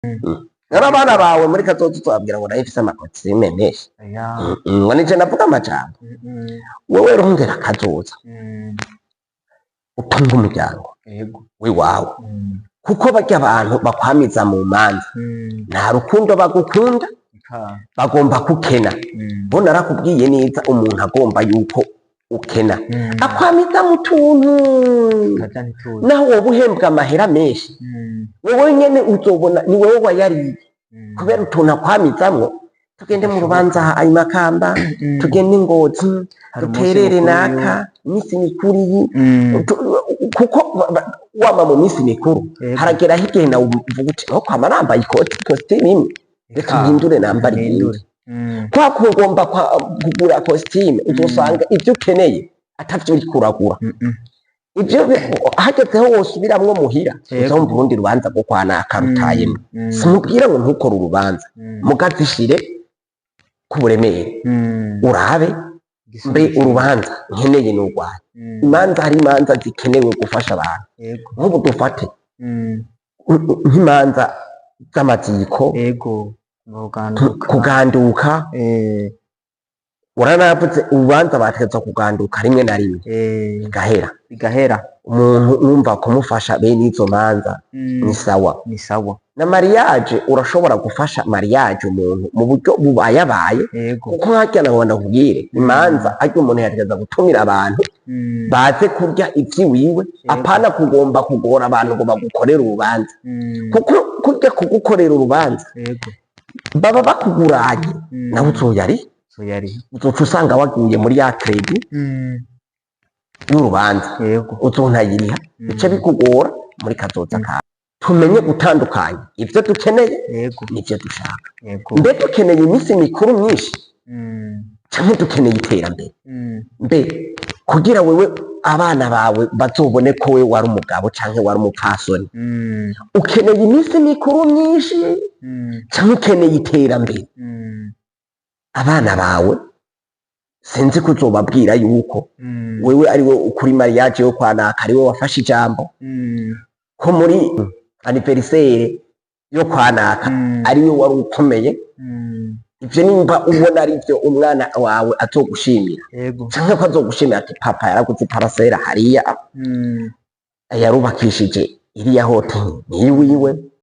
Rero abana bawe muri kazoza uzobabwira ngo nayo mfise amakositime menshi? Oya. Ngo nije navuga amajambo? Wewe rondera kazoza, utunge umuryango wiwawe, kuko barya abantu bakwamiza mu manza nta rukundo bagukunda, bagomba kukena. Bo narakubwiye neza, umuntu agomba yuko ukena akwamiza mu tuntu. Kaja ntituzi. Naho woba uhembwa amahera menshi, wowe nyene uzobona ni wowe wayariye kubera utuntu akwamizamwo: tugende mu rubanza ayi Makamba, tugende i Ngozi, Hari umunsi duterere mukuru. Naka iminsi mikuru iyi. Kuko wama mu minsi mikuru, harageraho igihe nawe uvuga uti: "Aho kwama nambaye ikoti, kositimu imwe, reka mpindure nambare iyindi." Mpindure. Kwa kugomba kugura kositime, uzosanga ibyo ukeneye atavyo uriko uragura. Ivyo hagezeho wosubiramwo muhira, uzumva urundi rubanza rwo kwa naka rutayemwo. Simubwira ngo ntukore urubanza, mugazishire ku buremere, urabe mbe urubanza nkeneye ni urwaye. Imanza, hari imanza zikenewe gufasha abantu. Nk'ubu dufate nk'imanza z'amaziko, Kuganduka. Kuganduka. Uranavuze urubanza bategetswe kuganduka rimwe na rimwe, bigahera. Bigahera. Umuntu wumva kumufasha bene izo manza ni sawa. Ni sawa. Na mariage, urashobora gufasha mariage umuntu mu buryo bubayabaye, kuko nkarya nawe ndakubwire, imanza harya umuntu yategeza gutumira abantu baze kurya ivy'iwiwe, apana kugomba kugora abantu ngo bagukorere urubanza, kuko kurya kugukorera urubanza baba bakuguranye, nawe uzoyari Uzoyari. uzoca usanga waguye muri ya crédit y'urubanza, uzontayiriha, bice bikugora muri kazoza kawe. Tumenye gutandukanya ivyo dukeneye n'ivyo dushaka. Mbe dukeneye iminsi mikuru myinshi canke dukeneye iterambere? Mbe kugira wewe abana bawe bazobone ko wewe wari umugabo canke wari umupfasoni, ukeneye iminsi mikuru myinshi canke ukeneye iterambere? Abana bawe sinzi ko uzobabwira yuko wewe ari we kuri mariage yo kwa naka ari we wafashe ijambo, ko muri anniversaire yo kwa naka ari we wari ukomeye. Ivyo nimba ubona ari byo umwana wawe azogushimira, canke ko azogushimira ati: "Papa yaraguze iparasera hariya, yarubakishije iriya hoteli niyiwiwe."